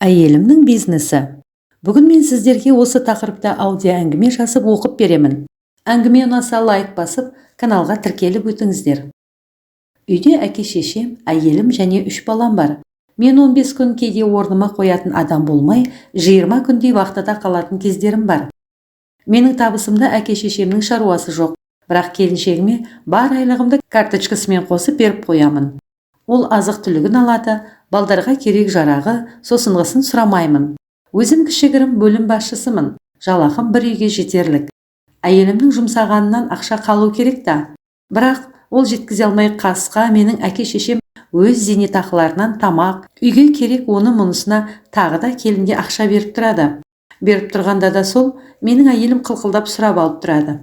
Әйелімнің бизнесі. Бүгін мен сіздерге осы тақырыпта аудиоәңгіме жазып, оқып беремін. Әңгіме ұнаса, лайк басып, каналға тіркеліп өтіңіздер. Үйде әке-шешем, әйелім және үш балам бар. Мен 15 күн кейде орныма қоятын адам болмай, 20 күндей вахтада қалатын кездерім бар. Менің табысымда әке-шешемнің шаруасы жоқ, бірақ келіншегіме бар айлығымды карточкасымен қосып беріп қоямын. Ол азық түлігін алады, балдарға керек жарағы, сосынғысын сұрамаймын. Өзім кішігірім бөлім басшысымын, жалақым бір үйге жетерлік. Әйелімнің жұмсағанынан ақша қалу керек та, бірақ ол жеткізе алмай, қасқа менің әке-шешем өз зейнетақыларынан тамақ, үйге керек оны мұнысына тағы да келінге ақша беріп тұрады. Беріп тұрғанда да сол менің әйелім қылқылдап сұрап алып тұрады.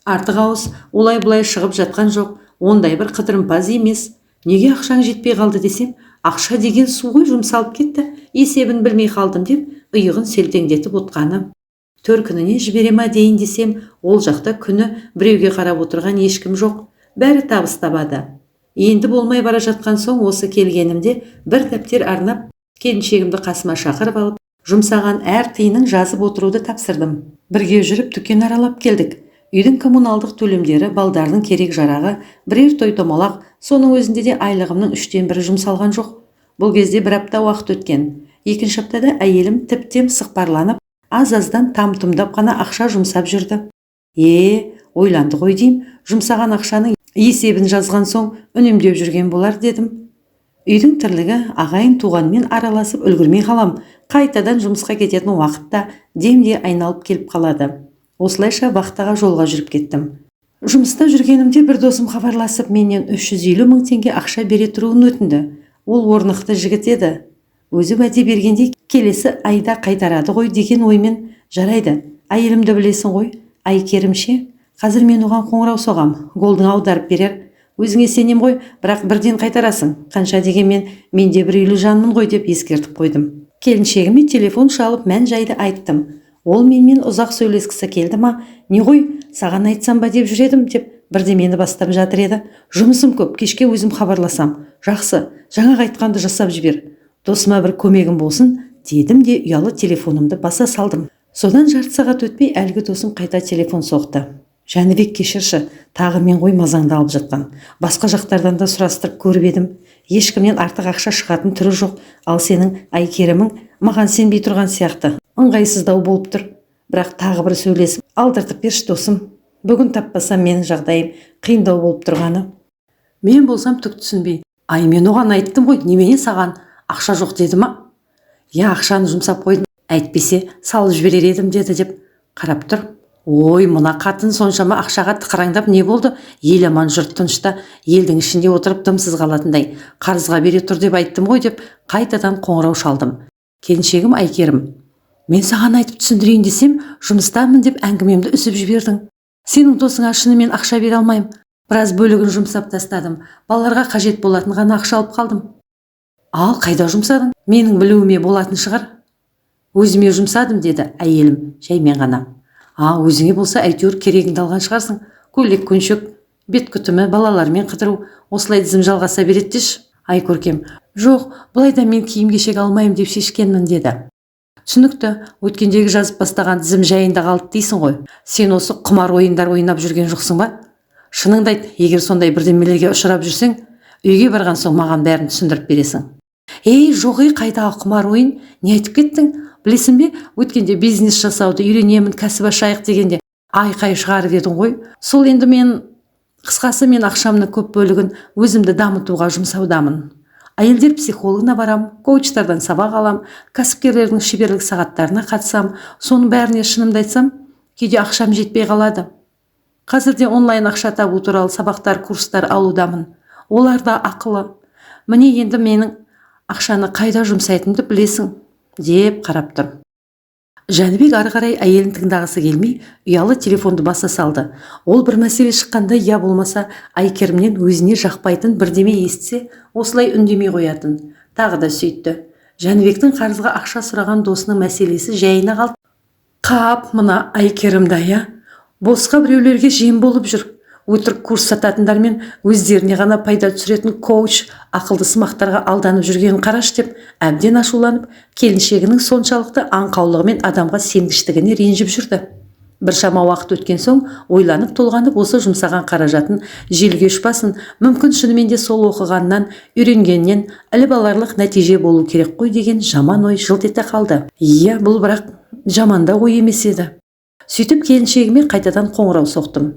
Артық ауыз олай бұлай шығып жатқан жоқ, ондай бір қыдырымпаз емес. Неге ақшаң жетпей қалды десем, ақша деген су ғой, жұмсалып кетті, есебін білмей қалдым деп иығын селтеңдетіп отқаны. Төркініне жібере ма дейін десем, ол жақта күні біреуге қарап отырған ешкім жоқ, бәрі табыс табады. Енді болмай бара жатқан соң, осы келгенімде бір дәптер арнап, келіншегімді қасыма шақырып алып, жұмсаған әр тиынын жазып отыруды тапсырдым. Бірге жүріп дүкен аралап келдік. Үйдің коммуналдық төлемдері, балдардың керек жарағы, бірер той томалақ, соның өзінде де айлығымның үштен бірі жұмсалған жоқ. Бұл кезде бір апта уақыт өткен. Екінші аптада әйелім тіптен сықпарланып, аз аздан там тұмдап қана ақша жұмсап жүрді. Е, ойланды ғой деймін, жұмсаған ақшаның есебін жазған соң үнемдеп жүрген болар дедім. Үйдің тірлігі, ағайын туғанмен араласып үлгермей қалам. Қайтадан жұмысқа кететін уақытта демде айналып келіп қалады. Осылайша вахтаға жолға жүріп кеттім. Жұмыста жүргенімде бір досым хабарласып, менен 350 мың теңге ақша бере тұруын өтінді. Ол орнықты жігіт еді. Өзі уәде бергенде келесі айда қайтарады ғой деген оймен, жарайды, әйелімді білесің ғой, Әйкерім ше, қазір мен оған қоңырау соғам, голдың аударып берер. Өзіңе сенем ғой, бірақ бірден қайтарасың, қанша дегенмен мен де бір үйлі жанмын ғой деп ескертіп қойдым. Келіншегіме телефон шалып, мән жайды айттым. Ол менімен ұзақ сөйлескісі келді ма, не ғой, саған айтсам ба деп жүр едім деп бірдемені бастап жатыр еді. Жұмысым көп, кешке өзім хабарласам. Жақсы, жаңағы айтқанды жасап жібер, досыма бір көмегім болсын дедім де, ұялы телефонымды баса салдым. Содан жарты сағат өтпей әлгі досым қайта телефон соқты. Жәнібек, кешірші, тағы мен ғой мазаңды алып жатқан. Басқа жақтардан да сұрастырып көріп едім, ешкімнен артық ақша шығатын түрі жоқ. Ал сенің Әйкерімің маған сенбей тұрған сияқты, ыңғайсыздау болып тұр. Бірақ тағы бір сөйлесіп алдыртып берші, досым. Бүгін таппасам, менің жағдайым қиындау болып тұрғаны. Мен болсам түк түсінбей: ай, мен оған айттым ғой, немене, саған ақша жоқ деді ма? Иә, ақшаны жұмсап қойдым, әйтпесе салып жіберер едім деді деп қарап тұр. Ой, мына қатын соншама ақшаға тықыраңдап не болды? Ел аман, жұрт тынышта елдің ішінде отырып дымсыз қалатындай. Қарызға бере тұр деп айттым ғой деп қайтадан қоңырау шалдым. Келіншегім Әйкерім: мен саған айтып түсіндірейін десем, жұмыстамын деп әңгімемді үзіп жібердің. Сенің досыңа шынымен ақша бере алмаймын. Біраз бөлігін жұмсап тастадым, балаларға қажет болатын ғана ақша алып қалдым. Ал қайда жұмсадың, менің білуіме болатын шығар? Өзіме жұмсадым деді әйелім жаймен ғана. А, өзіңе болса, әйтеуір керегіңді алған шығарсың. Көйлек көншек, бет күтімі, балалармен қыдыру, осылай тізім жалғаса береді деші. Айкөркем: жоқ, былай да мен киім кешек алмаймын деп шешкенмін деді. Түсінікті, өткендегі жазып бастаған тізім жайында қалды дейсің ғой. Сен осы құмар ойындар ойнап жүрген жоқсың ба? Шыныңды айт, егер сондай бірдемелерге ұшырап жүрсең, үйге барған соң маған бәрін түсіндіріп бересің. Ей, жоқ, ей, қайдағы құмар ойын, не айтып кеттің? Білесің бе, өткенде бизнес жасауды үйренемін, кәсіп ашайық дегенде айқай шығарып едің ғой. Сол енді мен, қысқасы, мен ақшамның көп бөлігін өзімді дамытуға жұмсаудамын. Әйелдер психологына барам, коучтардан сабақ алам, кәсіпкерлердің шеберлік сағаттарына қатысам. Соның бәріне, шынымды айтсам, кейде ақшам жетпей қалады. Қазірде онлайн ақша табу туралы сабақтар, курстар алудамын, олар да ақылы. Міне, енді менің ақшаны қайда жұмсайтынымды білесің деп қарап тұр. Жәнібек ары қарай әйелін тыңдағысы келмей, ұялы телефонды баса салды. Ол бір мәселе шыққанда, я болмаса Әйкерімнен өзіне жақпайтын бірдеме естісе, осылай үндемей қоятын. Тағы да сөйтті. Жәнібектің қарызға ақша сұраған досының мәселесі жайына қалды. Қап, мына Әйкерімді, иә, босқа біреулерге жем болып жүр. Өтірік курс сататындар мен өздеріне ғана пайда түсіретін коуч ақылды сымақтарға алданып жүргенін қарашы деп әбден ашуланып, келіншегінің соншалықты аңқаулығы мен адамға сенгіштігіне ренжіп жүрді. Біршама уақыт өткен соң ойланып толғанып, осы жұмсаған қаражатын желге ұшпасын, мүмкін, шынымен де сол оқығаннан, үйренгеннен іліп аларлық нәтиже болу керек қой деген жаман ой жылт ете қалды. Иә, бұл бірақ жаман да ой емес еді. Сөйтіп келіншегіме қайтадан қоңырау соқтым.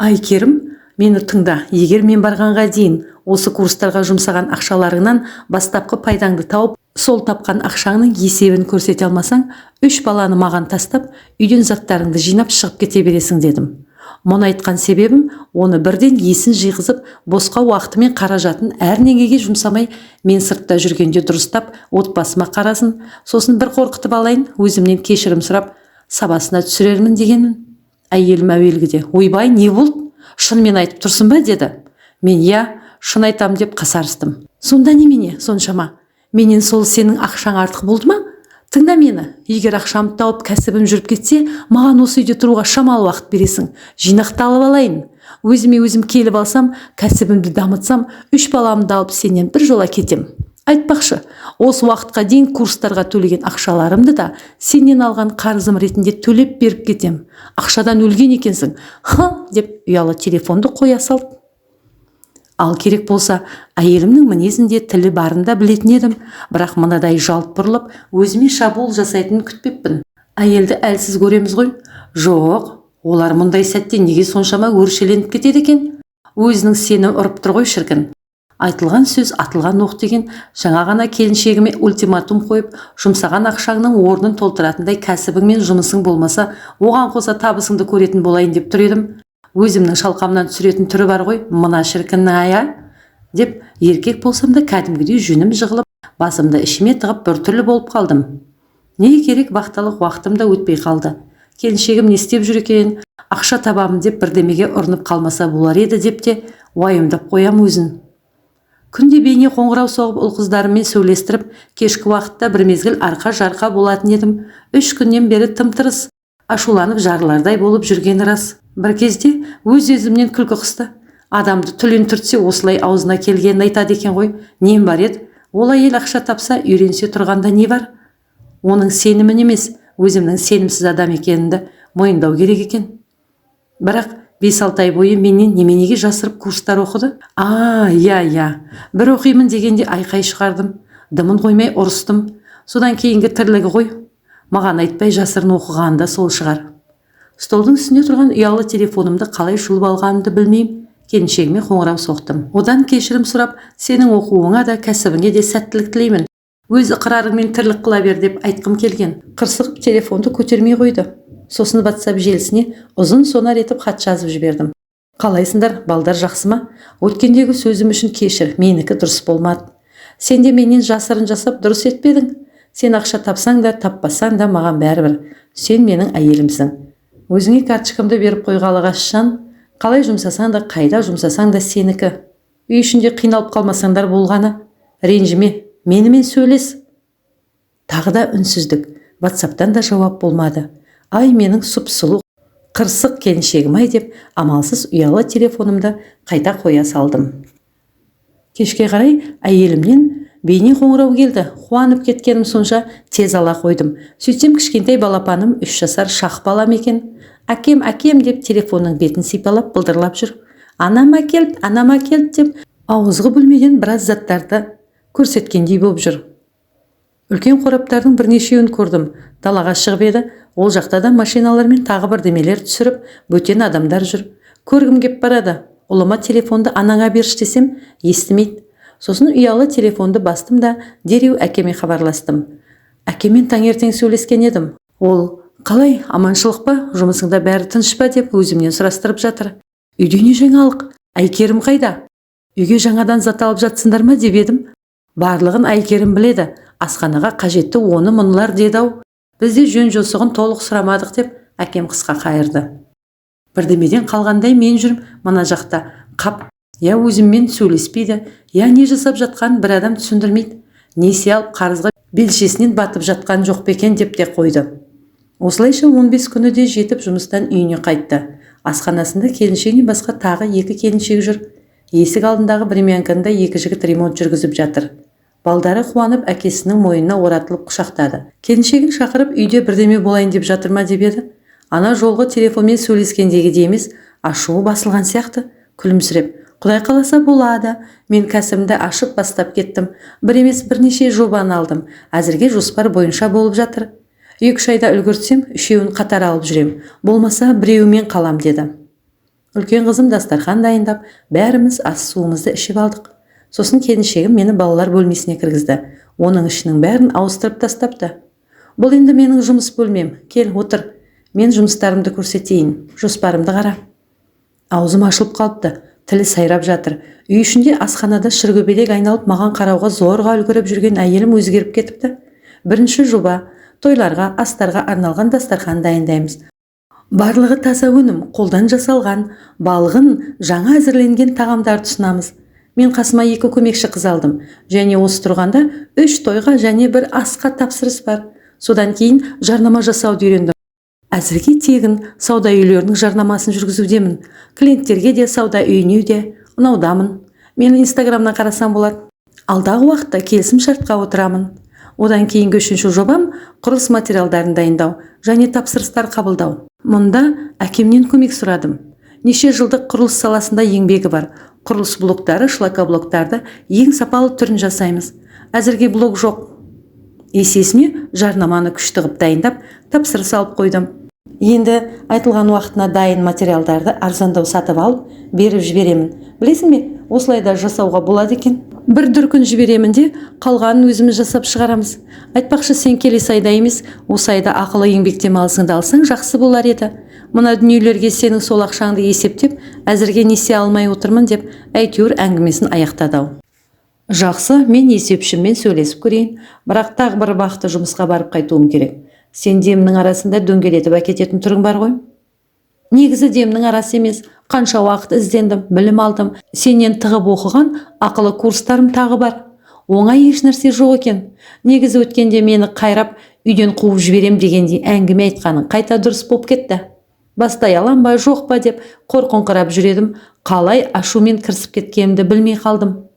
«Әйкерім, мені тыңда. Егер мен барғанға дейін осы курстарға жұмсаған ақшаларыңнан бастапқы пайдаңды тауып, сол тапқан ақшаңның есебін көрсете алмасаң, үш баланы маған тастап, үйден заттарыңды жинап шығып кете бересің», – дедім. Мұны айтқан себебім, оны бірден есін жиғызып, босқа уақыты мен қаражатын әрнегеге жұмсамай, мен сыртта жүргенде дұрыстап отбасыма қарасын, сосын бір қорқытып алайын, өзімнен кешірім сұрап, сабасына түсірермін дегенмін. Әйелім әуелгіде: «Ойбай, не болды, шынымен айтып тұрсың ба?» – деді. Мен: «Иә, шын айтам», – деп қасарыстым. «Сонда немене соншама? Менен сол сенің ақшаң артық болды ма? Тыңда мені, егер ақшамды тауып, кәсібім жүріп кетсе, маған осы үйде тұруға шамалы уақыт бересің. Жинақталып алайын. Өзіме өзім келіп алсам, кәсібімді дамытсам, үш баламды алып, сенен бір жола кетем. Айтпақшы, осы уақытқа дейін курстарға төлеген ақшаларымды да сенен алған қарызым ретінде төлеп беріп кетем. Ақшадан өлген екенсің, ха», – деп ұялы телефонды қоя салды. Ал керек болса, әйелімнің мінезін де, тілі барын да білетін едім, бірақ мынадай жалт бұрылып, өзіме шабуыл жасайтынын күтпеппін. Әйелді әлсіз көреміз ғой. Жоқ, олар мұндай сәтте неге соншама өршеленіп кетеді екен? Өзінің сенім ұрып тұр ғой, шіркін. Айтылған сөз – атылған оқ деген. Жаңа ғана келіншегіме ультиматум қойып, жұмсаған ақшаңның орнын толтыратындай кәсібің мен жұмысың болмаса, оған қоса табысыңды көретін болайын деп тұр едім, өзімнің шалқамнан түсіретін түрі бар ғой мына шіркіннің ай, а деп еркек болсам да, кәдімгідей жүнім жығылып, басымды ішіме тығып, біртүрлі болып қалдым. Не керек, вахталық уақытым да өтпей қалды. Келіншегім не істеп жүр екен, ақша табамын деп бірдемеге ұрынып қалмаса болар еді деп те уайымдап қоям өзін. Күнде бейне қоңырау соғып, ұл қыздарыммен сөйлестіріп, кешкі уақытта бір мезгіл арқа жарқа болатын едім. 3 күннен бері тым тырыс. Ашуланып жарылардай болып жүргені рас. Бір кезде өз өзімнен күлкі қысты. Адамды түлен түртсе, осылай аузына келгенін айтады екен ғой. Нем бар еді, ол әйел ақша тапса, үйренсе тұрғанда не бар? Оның сенімін емес, өзімнің сенімсіз адам екенімді мойындау керек екен. Бірақ 5-6 ай бойы менен неменеге жасырып курстар оқыды? А, иә, бір оқимын дегенде айқай шығардым, дымын қоймай ұрыстым. Содан кейінгі тірлігі ғой. Маған айтпай жасырын оқығаны да сол шығар. Столдың үстінде тұрған ұялы телефонымды қалай жұлып алғанымды білмеймін, келіншегіме қоңырау соқтым. Одан кешірім сұрап, сенің оқуыңа да, кәсібіңе де сәттілік тілеймін, өз ықырарыңмен тірлік қыла бер деп айтқым келген. Қырсығып телефонды көтермей қойды. Сосын Ватсап желісіне ұзын сонар етіп хат жазып жібердім. «Қалайсыңдар, балдар жақсы ма? Өткендегі сөзім үшін кешір, менікі дұрыс болмады. Сен де менен жасырын жасап, дұрыс етпедің. Сен ақша тапсаң да, таппасаң да, маған бәрібір. Сен менің әйелімсің. Өзіңе карточкамды беріп қойғалы қашан, қалай жұмсасаң да, қайда жұмсасаң да, сенікі. Үй ішінде қиналып қалмасаңдар болғаны. Ренжіме, менімен сөйлес». Тағы да үнсіздік. Ватсаптан да жауап болмады. «Ай, менің сұп сұлу қырсық келіншегім ай», – деп амалсыз ұялы телефонымды қайта қоя салдым. Кешке қарай әйелімнен бейне қоңырау келді. Қуанып кеткенім сонша, тез ала қойдым. Сөйтсем, кішкентай балапаным, 3 жасар Шах балам екен. «Әкем, әкем», – деп телефонның бетін сипалап, былдырлап жүр. «Анам әкелді, анам әкелді», – деп ауызғы бөлмеден біраз заттарды көрсеткендей болып жүр. Үлкен қораптардың бірнешеуін көрдім. Далаға шығып еді, ол жақта да машиналар мен тағы бірдемелер түсіріп, бөтен адамдар жүр. Көргім кеп барады. Ұлыма «Телефонды анаңа берші» десем, естімейді. Сосын ұялы телефонды бастым да, дереу әкеме хабарластым. Әкеммен таңертең сөйлескен едім. Ол: «Қалай, аманшылық па, жұмысыңда бәрі тыныш па?» – деп өзімнен сұрастырып жатыр. «Үйде не жаңалық? Әйкерім қайда? Үйге жаңадан зат алып жатсыңдар ма?» – деп едім. «Барлығын Әйкерім біледі, асханаға қажетті оны мұнылар деді ау, біз де жөн жосығын толық сұрамадық», – деп әкем қысқа қайырды. Бірдемеден қалғандай мен жүрмін мына жақта. Қап, я өзіммен сөйлеспейді, я не жасап жатқанын бір адам түсіндірмейді. Несие алып, қарызға белшесінен батып жатқан жоқ па екен деп те қойды. Осылайша 15 күні де жетіп, жұмыстан үйіне қайтты. Асханасында келіншегінен басқа тағы екі келіншек жүр. Есік алдындағы времянкада екі жігіт ремонт жүргізіп жатыр. Балдары қуанып, әкесінің мойнына оратылып құшақтады. Келіншегін шақырып, үйде бірдеме болайын деп жатыр ма деп еді, ана жолғы телефонмен сөйлескендегідей емес, ашуы басылған сияқты. Күлімсіреп: «Құдай қаласа, болады. Мен кәсібімді ашып, бастап кеттім. Бір емес, бірнеше жобаны алдым. Әзірге жоспар бойынша болып жатыр. 2-3 айда үлгертсем, үшеуін қатар алып жүрем, болмаса біреуімен қалам», – деді. Үлкен қызым дастархан дайындап, бәріміз ас суымызды ішіп алдық. Сосын келіншегім мені балалар бөлмесіне кіргізді. Оның ішінің бәрін ауыстырып тастапты. «Бұл енді менің жұмыс бөлмем. Кел, отыр, мен жұмыстарымды көрсетейін, жоспарымды қара». Аузым ашылып қалыпты, тілі сайрап жатыр. Үй ішінде, асханада шыргөбелек айналып, маған қарауға зорға үлгеріп жүрген әйелім өзгеріп кетіпті. «Бірінші жоба: тойларға, астарға арналған дастархан дайындаймыз. Барлығы таза өнім, қолдан жасалған, балғын, жаңа әзірленген тағамдарды ұсынамыз. Мен қасыма екі көмекші қыз алдым және осы тұрғанда үш тойға және бір асқа тапсырыс бар. Содан кейін жарнама жасауды үйрендім. Әзірге тегін сауда үйлерінің жарнамасын жүргізудемін. Клиенттерге де, сауда үйіне де ұнаудамын. Мені Инстаграмнан қарасаң болады. Алдағы уақытта келісім шартқа отырамын. Одан кейінгі үшінші жобам – құрылыс материалдарын дайындау және тапсырыстар қабылдау. Мұнда әкемнен көмек сұрадым. Неше жылдық құрылыс саласында еңбегі бар. Құрылыс блоктары, шлакоблоктарды ең сапалы түрін жасаймыз. Әзірге блог жоқ. Есесіне жарнаманы күшті қып дайындап, тапсырыс алып қойдым. Енді айтылған уақытына дайын материалдарды арзандау сатып алып, беріп жіберемін. Білесің бе, осылай да жасауға болады екен. Бір дүркін жіберемін де, қалғанын өзіміз жасап шығарамыз. Айтпақшы, сен келесі айда емес, осы айда ақылы еңбек демалысыңды алсаң, жақсы болар еді. Мына дүниелерге сенің сол ақшаңды есептеп, әзірге несие алмай отырмын», – деп әйтеуір әңгімесін аяқтады ау. «Жақсы, мен есепшіммен сөйлесіп көрейін, бірақ тағы бір уақытты жұмысқа барып қайтуым керек. Сен демнің арасында дөңгелетіп әкететін түрің бар ғой». «Негізі демнің арасы емес. Қанша уақыт іздендім, білім алдым. Сенен тығып оқыған ақылы курстарым тағы бар. Оңай ешнәрсе жоқ екен. Негізі өткенде мені қайрап, үйден қуып жіберем дегендей әңгіме айтқаның қайта дұрыс болып кетті. Бастай алам ба, жоқ па деп қорқыңқырап жүр едім. Қалай ашумен кірісіп кеткенімді білмей қалдым».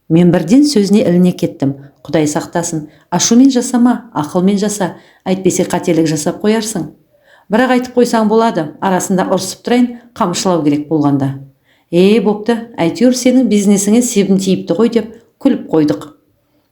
Мен бірден сөзіне іліне кеттім: «Құдай сақтасын, ашумен жасама, ақылмен жаса, әйтпесе қателік жасап қоярсың. Бірақ айтып қойсаң болады, арасында ұрсып тұрайын, қамшылау керек болғанда». «Е, бопты, әйтеуір сенің бизнесіңе себін тиіпті ғой», – деп күліп қойдық.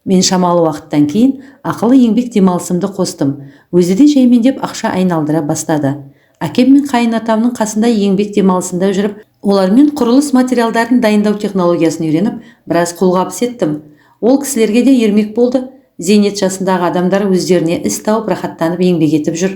Мен шамалы уақыттан кейін ақылы еңбек демалысымды қостым. Өзі де жаймендеп ақша айналдыра бастады. Әкем мен қайын атамның қасында еңбек демалысында жүріп, олармен құрылыс материалдарын дайындау технологиясын үйреніп, біраз қолғабыс еттім. Ол кісілерге де ермек болды. Зейнет жасындағы адамдар өздеріне іс тауып, рахаттанып еңбек етіп жүр.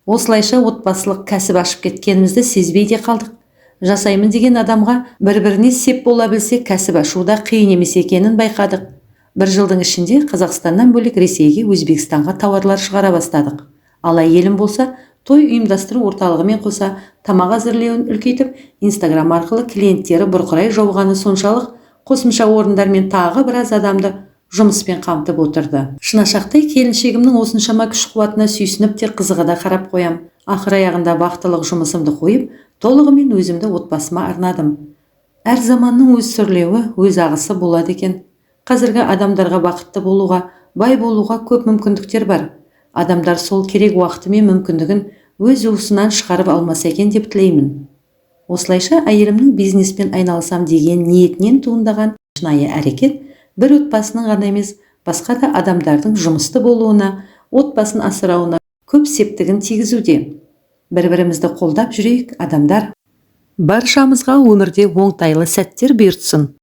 Осылайша отбасылық кәсіп ашып кеткенімізді сезбей де қалдық. Жасаймын деген адамға, бір біріне сеп бола білсе, кәсіп ашу да қиын емес екенін байқадық. Бір жылдың ішінде Қазақстаннан бөлек Ресейге, Өзбекстанға тауарлар шығара бастадық. Ал әйелім болса, той ұйымдастыру орталығымен қоса тамақ әзірлеуін үлкейтіп, Инстаграм арқылы клиенттері бұрқырай жауғаны соншалық, қосымша орындар мен тағы біраз адамды жұмыспен қамтып отырды. Шынашақтай келіншегімнің осыншама күш қуатына сүйсініп те, қызыға да қарап қоям. Ақыр аяғында вахталық жұмысымды қойып, толығымен өзімді отбасыма арнадым. Әр заманның өз сүрлеуі, өз ағысы болады екен. Қазіргі адамдарға бақытты болуға, бай болуға көп мүмкіндіктер бар. Адамдар сол керек уақыты мен мүмкіндігін өз уысынан шығарып алмаса екен деп тілеймін. Осылайша әйелімнің бизнеспен айналысам деген ниетінен туындаған шынайы әрекет бір отбасының ғана емес, басқа да адамдардың жұмысты болуына, отбасын асырауына көп септігін тигізуде. Бір бірімізді қолдап жүрейік, адамдар. Баршамызға өмірде оңтайлы сәттер бұйыртсын.